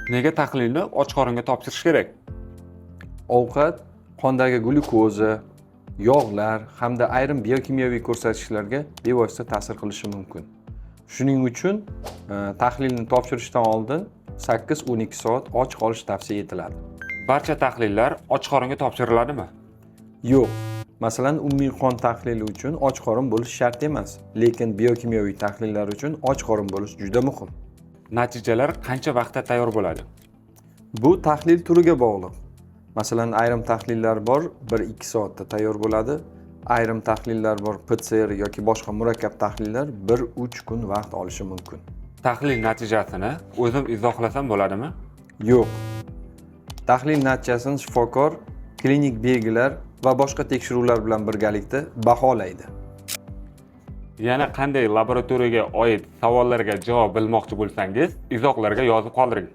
Nega tahlilni och qoringa topshirish kerak? Ovqat qondagi glyukoza, yog'lar hamda ayrim biokimyoviy ko'rsatkichlarga bevosita ta'sir qilishi mumkin. Shuning uchun tahlilni topshirishdan oldin 8-12 soat och qolish tavsiya etiladi. Barcha tahlillar och qoringa topshiriladimi? Yo'q. Masalan, umumiy qon tahlili uchun och qorin bo'lish shart emas, lekin biokimyoviy tahlillar uchun och qorin bo'lish juda muhim. Natijalar qancha vaqtda tayyor bo'ladi? Bu tahlil turiga bog'liq. Masalan, ayrim tahlillar bor, 1-2 soatda tayyor bo'ladi. Ayrim tahlillar bor, PCR yoki boshqa murakkab tahlillar 1-3 kun vaqt olishi mumkin. Tahlil natijasini o'zim izohlasam bo'ladimi? Yo'q. Tahlil natijasini shifokor klinik belgilar va boshqa tekshiruvlar bilan birgalikda baholaydi. Yana qanday laboratoriyaga oid savollarga javob bilmoqchi bo'lsangiz, izohlarga yozib qoldiring.